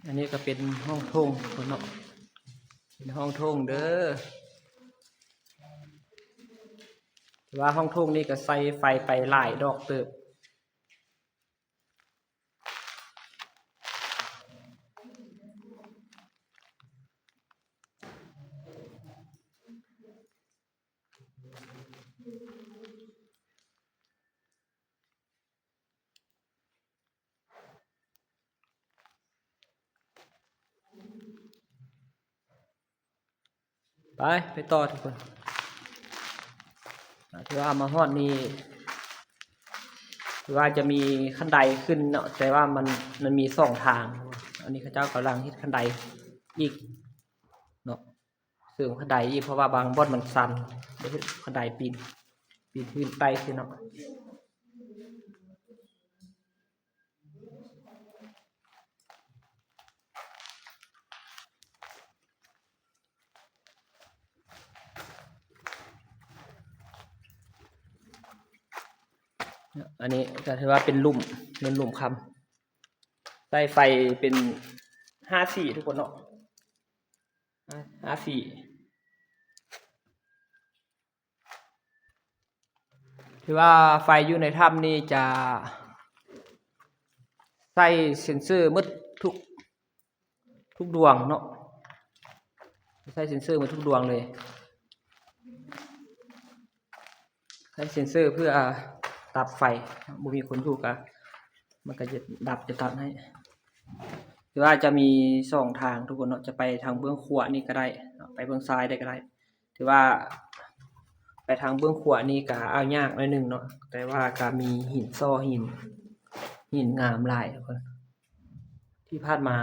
ອັນນີ້ກໍເປັນຫ້ອງໂຖງເນາະ ເປັນຫ້ອງໂຖງເດີ. ແຕ່ວ່າຫ້ອງໂຖງນີ້ກໍໃສ່ໄຟໄປຫຼາຍດອກເຕີບ. ໄປ ໄປຕໍ່ທຸກຄົນ. ອາ ຖືວ່າມາຮອດນີ້ ຖືວ່າຈະມີຄັນໄດຂຶ້ນເນາະ ແຕ່ວ່າມັນ ມັນມີສອງທາງ. ອັນນີ້ເຂົາເຈົ້າກຳລັງເຮັດຄັນໄດອີກເນາະ ເສີມຄັນໄດອີກ ເພາະວ່າບາງບ່ອນມັນຊັນ ໄດ້ເຮັດຄັນໄດປີນ ປີນຂຶ້ນໄຕ່ຊີ້ເນາະ. ອັນນີ້ກໍຖືວ່າເປັນຫຼຸມ ເປັນຫຼຸມຄຳ ໃຊ້ໄຟເປັນຫ້າສີ່ທຸກຄົນເນາະ ຫ້າສີ່. ຖືວ່າໄຟຢູ່ໃນຖ້ຳນີ້ຈະໃຊ້ເຊັນເຊີໝົດທຸກ ທຸກດວງເນາະ ໃຊ້ເຊັນເຊີໝົດທຸກດວງເລີຍ ໃຊ້ເຊັນເຊີເພື່ອດັບໄຟ. ບໍ່ມີຄົນຢູ່ກະ ມັນກະຈະດັບ ຈະຕັດໃຫ້. ຖືວ່າຈະມີສອງທາງທຸກຄົນເນາະ ຈະໄປທາງເບື້ອງຂວານີ້ກະໄດ້ເນາະ ໄປເບື້ອງຊ້າຍໄດ້ກະໄດ້. ຖືວ່າໄປທາງເບື້ອງຂວານີ້ກະເອົາຍາກໜ້ອຍໜຶ່ງເນາະ ແຕ່ວ່າກະມີຫີນສໍ້ ຫີນ ຫີນງາມຫຼາຍທຸກຄົນ. ທີ່ຜ່ານມາ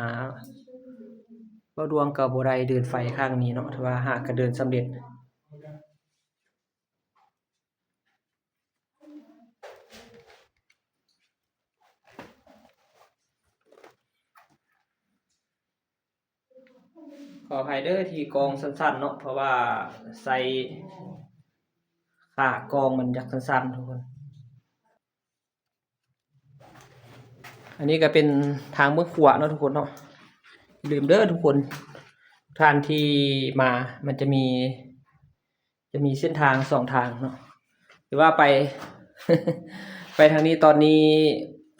ເວົ້າດວງກະບໍ່ໄດ້ເດີນໄຟຂ້າງນີ້ເນາະ ຖືວ່າຫາກະເດີນສຳເລັດ. ຂໍອະໄພເດີທີ່ກ້ອງສັ້ນໆເນາະ ເພາະວ່າໃຊ້ຂາກ້ອງມັນຢາກສັ້ນໆທຸກຄົນ. ອັນນີ້ກໍເປັນທາງເບື້ອງຂວາເນາະທຸກຄົນເນາະ. ຢ່າລືມເດີທຸກຄົນ ທ່ານທີ່ມາ ມັນຈະມີ ຈະມີເສັ້ນທາງສອງທາງເນາະ. ແຕ່ວ່າໄປ ໄປທາງນີ້ຕອນນີ້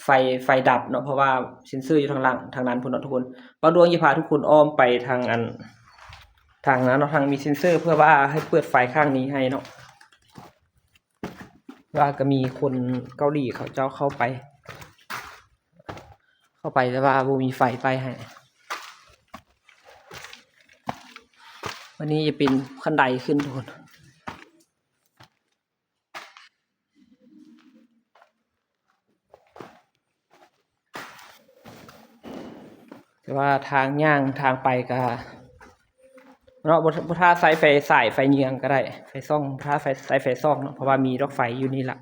ໄຟ ໄຟດັບເນາະ ເພາະວ່າເຊັນເຊີຢູ່ທາງຫຼັງ ທາງນັ້ນພຸ້ນເນາະທຸກຄົນ. ເວົ້າດວງຈະພາທຸກຄົນອ້ອມໄປທາງອັນ ທາງນັ້ນເນາະ ທາງມີເຊັນເຊີ ເພື່ອວ່າໃຫ້ເປີດໄຟຂ້າງນີ້ໃຫ້ເນາະ. ວ່າກໍມີຄົນເກົາຫຼີເຂົາເຈົ້າເຂົ້າໄປ ເຂົ້າໄປແຕ່ວ່າບໍ່ມີໄຟໄປໃຫ້. ອັນນີ້ຈະເປັນຄັນໄດຂຶ້ນທຸກຄົນ ແຕ່ວ່າທາງຍ່າງທາງໄປກະເນາະ ບໍ່ ບໍ່ຖ້າໃຊ້ໄຟສາຍໄຟເຍືອງກະໄດ້ ໄຟສ່ອງ ບໍ່ຖ້າໄຟ ໃຊ້ໄຟສ່ອງເນາະ ເພາະວ່າມີດອກໄຟຢູ່ນີ້ລະ.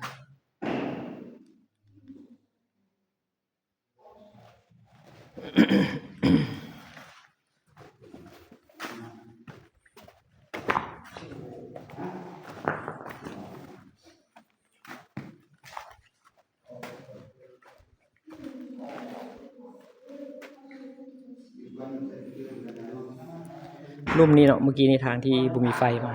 ລຸ່ມນີ້ເນາະ ເມື່ອກີ້ນີ້ທາງທີ່ບໍ່ມີໄຟມາ.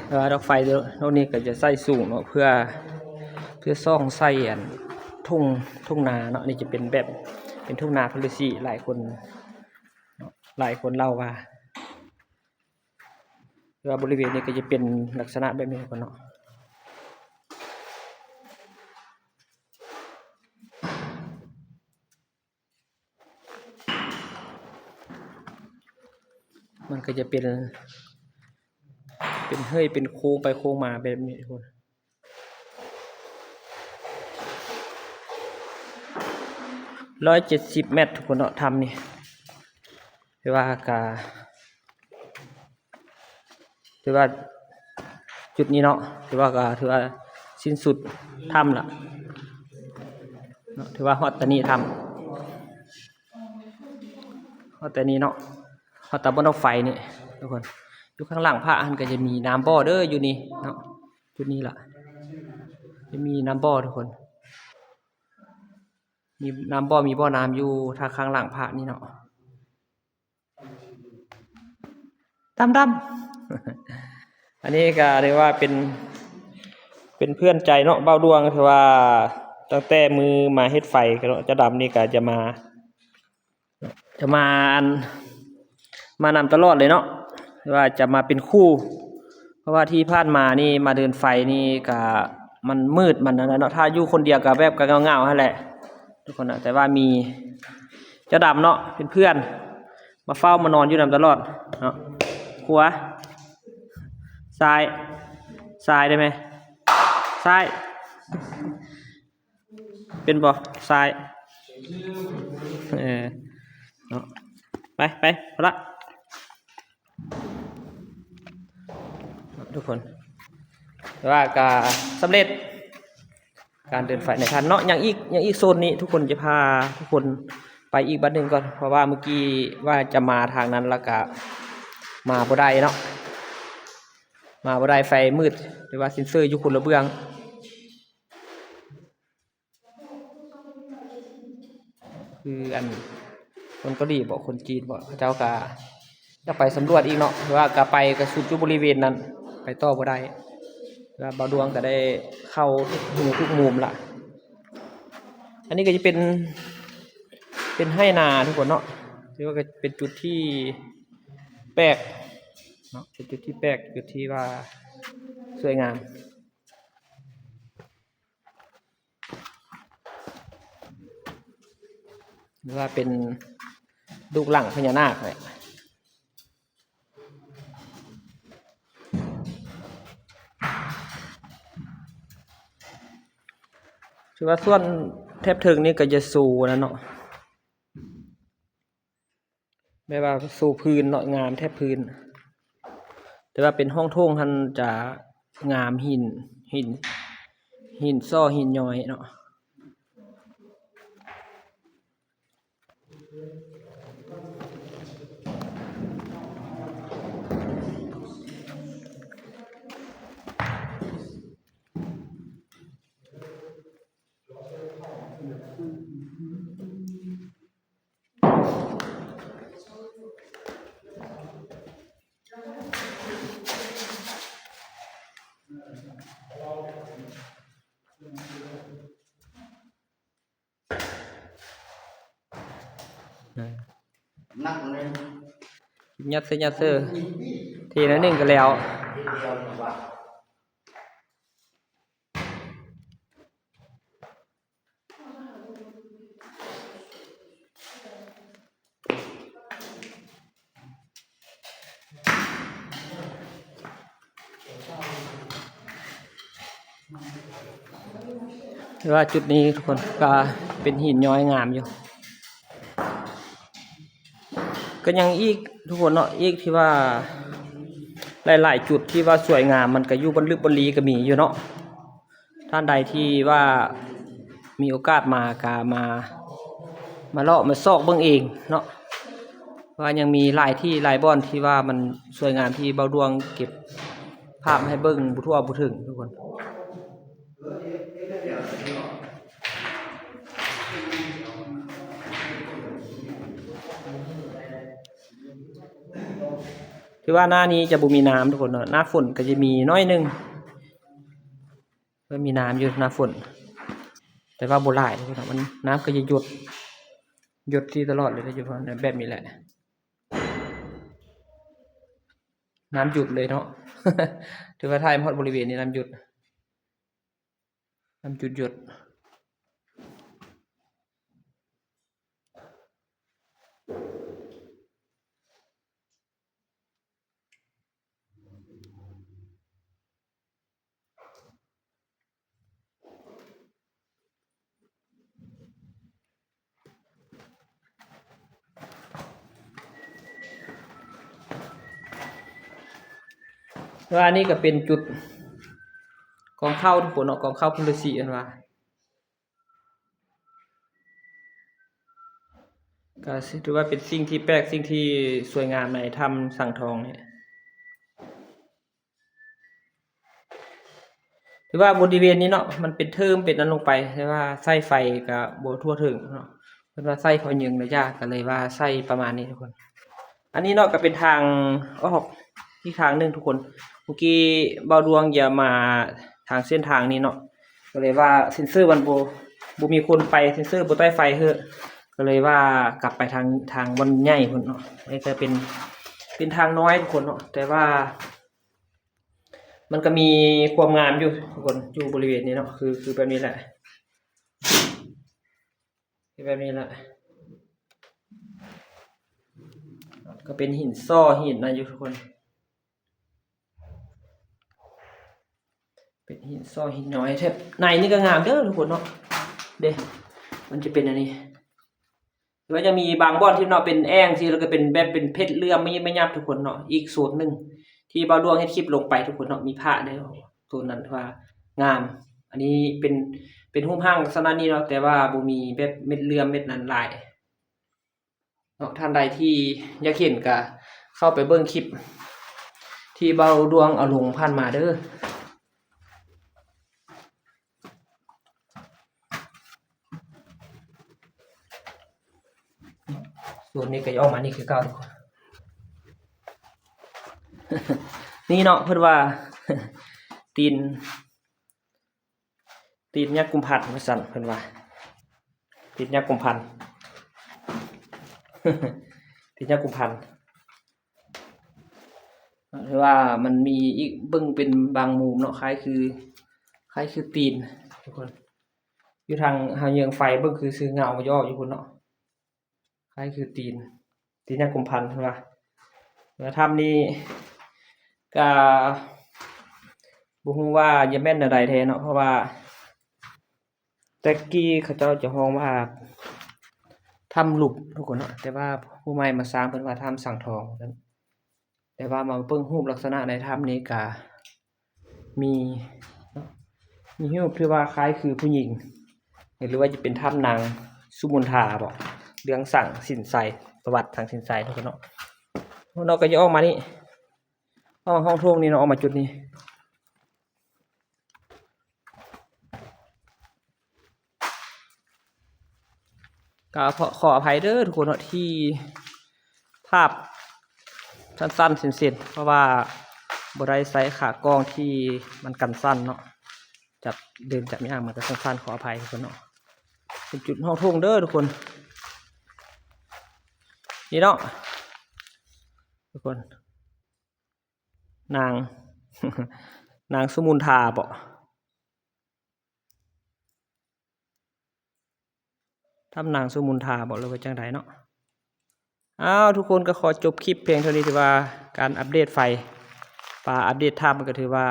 ແຕ່ວ່າດອກໄຟໂລກນີ້ກໍຈະໃຊ້ສູງເນາະ ເພື່ອ ເພື່ອສ່ອງໃສ່ອັນທົ່ງ ທົ່ງນາເນາະ. ນີ້ຈະເປັນແບບ ເປັນທົ່ງນາພັນລະສີ ຫຼາຍຄົນເນາະ ຫຼາຍຄົນເລົ່າວ່າ ແຕ່ວ່າບໍລິເວນນີ້ກໍຈະເປັນລັກສະນະແບບນີ້ກ່ອນເນາະ. ມັນກໍຈະເປັນ ເປັນເຮີ້ຍ ເປັນໂຄ້ງໄປໂຄ້ງມາແບບນີ້ທຸກຄົນ. ຮ້ອຍເຈັດສິບແມັດທຸກຄົນເນາະ ຖ້ຳນີ້. ຖືວ່າກະ ຖືວ່າຈຸດນີ້ເນາະ ຖືວ່າກະ ຖືວ່າສິ້ນສຸດຖ້ຳລະເນາະ ຖືວ່າຮອດຕານີ້ຖ້ຳ ຮອດຕານີ້ເນາະ ຮອດຕາບ່ອນເອົາໄຟນີ້ທຸກຄົນ. ຢູ່ຂ້າງຫຼັງພະຫັ້ນກະຈະມີນ້ຳບໍ່ເດີ ຢູ່ນີ້ເນາະ ຈຸດນີ້ລະ ຈະມີນ້ຳບໍ່ທຸກຄົນ. ມີນ້ຳບໍ່ ມີບໍ່ນ້ຳຢູ່ທາງຂ້າງຫຼັງພະນີ້ເນາະ ດຳໆ ອັນນີ້ກະເລີຍວ່າເປັນ ເປັນເພື່ອນໃຈເນາະ ບ່າວດວງ ຖືວ່າຕັ້ງແຕ່ມື້ມາເຮັດໄຟເນາະ ເຈົ້າດຳນີ້ກະຈະມາ ຈະມາ ອັນ ມານຳຕະຫຼອດເລີຍເນາະ ຫຼືວ່າຈະມາເປັນຄູ່ ເພາະວ່າທີ່ຜ່ານມານີ້ ມາເດີນໄຟນີ້ກະ ມັນມືດ ມັນນັ້ນແຫຼະເນາະ ຖ້າຢູ່ຄົນດຽວກະແບບກະເຫງົາໆຫັ້ນແຫຼະທຸກຄົນນະ. ແຕ່ວ່າມີເຈົ້າດຳເນາະ ເປັນເພື່ອນ ມາເຝົ້າມານອນຢູ່ນຳຕະຫຼອດເນາະ. ຂວາ ຊ້າຍ ຊ້າຍໄດ້ໄໝ? ຊ້າຍ ເປັນບໍ່? ຊ້າຍ ເອີ ເນາະ ໄປ ໄປ ພຸ້ນລະ ທຸກຄົນ. ແຕ່ວ່າກະສຳເລັດ ການເດີນໄຟໃນຖ້ຳເນາະ. ຍັງອີກ ຍັງອີກໂຊນນີ້ ທຸກຄົນ ຈະພາທຸກຄົນໄປອີກບັດໜຶ່ງກ່ອນ ເພາະວ່າມື້ກີ້ວ່າຈະມາທາງນັ້ນ ແລ້ວກະມາບໍ່ໄດ້ເນາະ ມາບໍ່ໄດ້ ໄຟມືດ ຫຼືວ່າເຊັນເຊີຢູ່ຄົນລະເບື້ອງ. ຄືອັນຄົນເກົາຫຼີບໍ ຄົນຈີນບໍ ເຂົາເຈົ້າກະຢາກໄປສຳຫຼວດອີກເນາະ ແຕ່ວ່າກະໄປກະສຸດຢູ່ບໍລິເວນນັ້ນ ໄປຕໍ່ບໍ່ໄດ້ ແລ້ວບ່າວດວງກະໄດ້ເຂົ້າທຸກຮູທຸກມຸມລະ. ອັນນີ້ກະຈະເປັນ ເປັນໄຮ່ນາທຸກຄົນເນາະ ຖືວ່າກະເປັນຈຸດທີ່ແປກເນາະ ເປັນຈຸດທີ່ແປກ ຈຸດທີ່ວ່າສວຍງາມ. ຫຼືວ່າເປັນລູກຫຼັງພະຍານາກແຫຼະ ຖືວ່າສ່ວນແຖບເທິງນີ້ກະຈະສູງນະເນາະ. ແບບວ່າຊູພື້ນເນາະ ງາມແທບພື້ນ ແຕ່ວ່າເປັນຫ້ອງໂຖງຫັ້ນຈະງາມ ຫີນ ຫີນ ຫີນສໍ້ ຫີນຍ້ອຍເນາະ. ໜັກເລີຍ ຍັດເຊີ ຍັດເຊີ ເທໜ້ອຍໜຶ່ງກະແລ້ວ. ແຕ່ວ່າຈຸດນີ້ທຸກຄົນ ກະເປັນຫີນຍ້ອຍງາມຢູ່. ກະຍັງອີກທຸກຄົນເນາະ ອີກທີ່ວ່າຫຼາຍໆຈຸດທີ່ວ່າສວຍງາມ ມັນກະຢູ່ບ່ອນລຶບບ່ອນລີກະມີຢູ່ເນາະ. ທ່ານໃດທີ່ວ່າມີໂອກາດມາກະມາ ມາເລາະມາຊອກເບິ່ງເອງເນາະ ວ່າຍັງມີຫຼາຍທີ່ຫຼາຍບ່ອນທີ່ວ່າມັນສວຍງາມ ທີ່ບ່າວດວງເກັບພາບໃຫ້ເບິ່ງບໍ່ທົ່ວບໍ່ເຖິງທຸກຄົນ. ຖືວ່າໜ້ານີ້ຈະບໍ່ມີນ້ຳທຸກຄົນເນາະ ໜ້າຝົນກະຈະມີໜ້ອຍໜຶ່ງ ເອີ ມີນ້ຳຢູ່ໜ້າຝົນ ແຕ່ວ່າບໍ່ຫຼາຍເນາະ ມັນ ນ້ຳກະຈະຢົດ ຢົດທີ່ຕະຫຼອດເລີຍ ຢູ່ແບບນີ້ແຫຼະ ນ້ຳຢຸດເລີຍເນາະ. ຖືວ່າຖ່າຍມາຮອດບໍລິເວນນີ້ ນ້ຳຢຸດ ນ້ຳຢຸດ ຢຸດ. ເ ແຕ່ວ່າອັນນີ້ກໍເປັນຈຸດກອງເຂົ້າທຸກຄົນເນາະ, ກອງເຂົ້າພຸດລະສີເພິ່ນວ່າ ກໍຖືວ່າເປັນສິ່ງທີ່ແປກ, ສິ່ງທີ່ສວຍງາມໃນຖ້ຳສັງທອງນີ້. ຖືວ່າບໍລິເວນນີ້ເນາະ ມັນເປັນເທີມເປັນອັນລົງໄປ, ແຕ່ວ່າໃຊ້ໄຟກໍບໍ່ທົ່ວເຖິງເນາະ, ເພິ່ນວ່າໃຊ້ເຂົ້າຍິງໄລຍະ ກໍເລີຍວ່າໃຊ້ປະມານນີ້ທຸກຄົນ. ອັນນີ້ເນາະ ກໍເປັນທາງອອກອີກທາງໜຶ່ງທຸກຄົນ. ເມື່ອກີ້ບ່າວດວງຢາມາທາງເສັ້ນທາງນີ້ເນາະ, ກໍເລີຍວ່າເຊັນເຊີມັນບໍ່ ບໍ່ມີຄົນໄປ, ເຊັນເຊີບໍ່ໄຕ້ໄຟເຮີ້, ກໍເລີຍວ່າກັບໄປທາງ ທາງບ່ອນໃຫຍ່ພຸ້ນເນາະ. ອັນນີ້ກໍເປັນ ເປັນທາງນ້ອຍທຸກຄົນເນາະ, ແຕ່ວ່າ ມັນກໍມີຄວາມງາມຢູ່ທຸກຄົນ ຢູ່ບໍລິເວນນີ້ເນາະ, ຄື ຄືແບບນີ້ແຫຼະ ຄືແບບນີ້ແຫຼະ. ກໍເປັນຫີນສໍ້ຫີນນະຢູ່ທຸກຄົນ, ເປັນຫີນສໍ້ຫີນຍ້ອຍ. ແຖບໃນນີ້ກໍງາມເດີທຸກຄົນເນາະ, ເດ້ ມັນຈະເປັນອັນນີ້. ຫຼືວ່າຈະມີບາງບ່ອນທີ່ເນາະ ເປັນແອ່ງຊີ້ ແລ້ວກໍເປັນແບບເປັນເພັດເຫຼື້ອມມາຍິບມາຍັບທຸກຄົນເນາະ. ອີກໂຊນໜຶ່ງທີ່ບ່າວດວງເຮັດຄລິບລົງໄປທຸກຄົນເນາະ ມີພະເດ້ ໂຊນນັ້ນຖືວ່າງາມ. ອັນນີ້ເປັນ ເປັນຮູບຮ່າງລັກສະນະນີ້ເນາະ, ແຕ່ວ່າບໍ່ມີແບບເມັດເຫຼື້ອມເມັດນັ້ນຫຼາຍເນາະ. ທ່ານໃດທີ່ຢາກເຫັນກໍເຂົ້າໄປເບິ່ງຄລິບທີ່ບ່າວດວງເອົາລົງຜ່ານມາເດີ. ໂຊນນີ້ກໍຈະອອກມານີ້ຄືເກົ່າ. ນີ້ເນາະ ເພິ່ນວ່າ ຕີນ ຕີນຍັກກຸມພັນວ່າຊັ້ນ ເພິ່ນວ່າ ຕີນຍັກກຸມພັນ ຕີນຍັກກຸມພັນ. ຄືວ່າມັນມີອີກ ເບິ່ງເປັນບາງມຸມເນາະ ຄ້າຍຄື ຄ້າຍຄືຕີນທຸກຄົນ. ຢູ່ທາງເຮົາເຍືອງໄຟເບິ່ງຄືຊື່ເງົາຢອກຢູ່ພຸ້ນເນາະ, ຄ້າຍຄືຕີນ ຕີນຍັກກຸມພັນເພິ່ນວ່າ. ແລ້ວຖ້ຳນີ້ກະບໍ່ຮູ້ວ່າຈະແມ່ນແນວໃດແທ້ເນາະ, ເພາະວ່າ ແຕ່ກີ້ເຂົາເຈົ້າຈະຮ້ອງວ່າຖ້ຳຫຼຸບທຸກຄົນເນາະ, ແຕ່ວ່າຜູ້ໃໝ່ມາສ້າງເພິ່ນວ່າຖ້ຳສັງທອງວ່າຊັ້ນ. ແຕ່ວ່າມາເບິ່ງຮູບລັກສະນະໃນຖ້ຳນີ້ກະມີເນາະ, ມີຮູບທີ່ວ່າຄ້າຍຄືຜູ້ຍິງ ຫຼືວ່າຈະເປັນຖ້ຳນາງສຸມົນທາບໍ, ເລື່ອງສັງສິນໄຊ, ປະຫວັດສັງສິນໄຊເນາະ. ເນາະ ກໍຈະອອກມານີ້ ອອກມາຫ້ອງໂຖງນີ້ເນາະ, ອອກມາຈຸດນີ້. ກໍຂໍ ຂໍອະໄພເດີທຸກຄົນເນາະ ທີ່ພາບສັ້ນໆເສັ້ນໆ ເພາະວ່າບໍ່ໄດ້ໃຊ້ຂາກ້ອງທີ່ມັນກັນສັ່ນເນາະ, ຈັບ ເດີນຈັບຫຍັງມັນກໍສັ່ນໆ, ຂໍອະໄພທຸກຄົນເນາະ. ເປັນຈຸດຫ້ອງໂຖງເດີທຸກຄົນ, ນີ້ເນາະ ທຸກຄົນ. ນາງ ນາງສຸມົນທາບໍ? ຖ້ຳນາງສຸມົນທາບໍ ຫຼືວ່າຈັ່ງໃດເນາະ? ອ້າວ ທຸກຄົນ ກໍຂໍຈົບຄລິບພຽງເທົ່ານີ້, ຖືວ່າການອັບເດດໄຟ ປາອັບເດດຖ້ຳ ກໍຖືວ່າ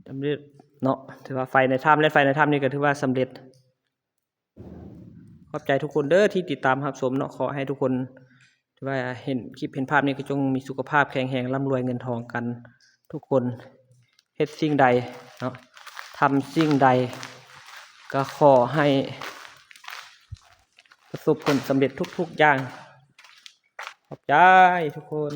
ສຳເລັດເນາະ, ຖືວ່າໄຟໃນຖ້ຳ ແລະ ໄຟໃນຖ້ຳນີ້ກໍຖືວ່າສຳເລັດ. ຂອບໃຈທຸກຄົນເດີທີ່ຕິດຕາມຮັບຊົມເນາະ. ຂໍໃຫ້ທຸກຄົນທີ່ວ່າເຫັນຄລິບເຫັນພາບນີ້ ກໍຈົ່ງມີສຸຂະພາບແຂງແຮງ ລ່ຳລວຍເງິນທອງກັນທຸກຄົນ. ເຮັດສິ່ງໃດເນາະ ທຳສິ່ງໃດ ກໍຂໍໃຫ້ປະສົບຜົນສຳເລັດທຸກໆຢ່າງ. ຂອບໃຈທຸກຄົນ.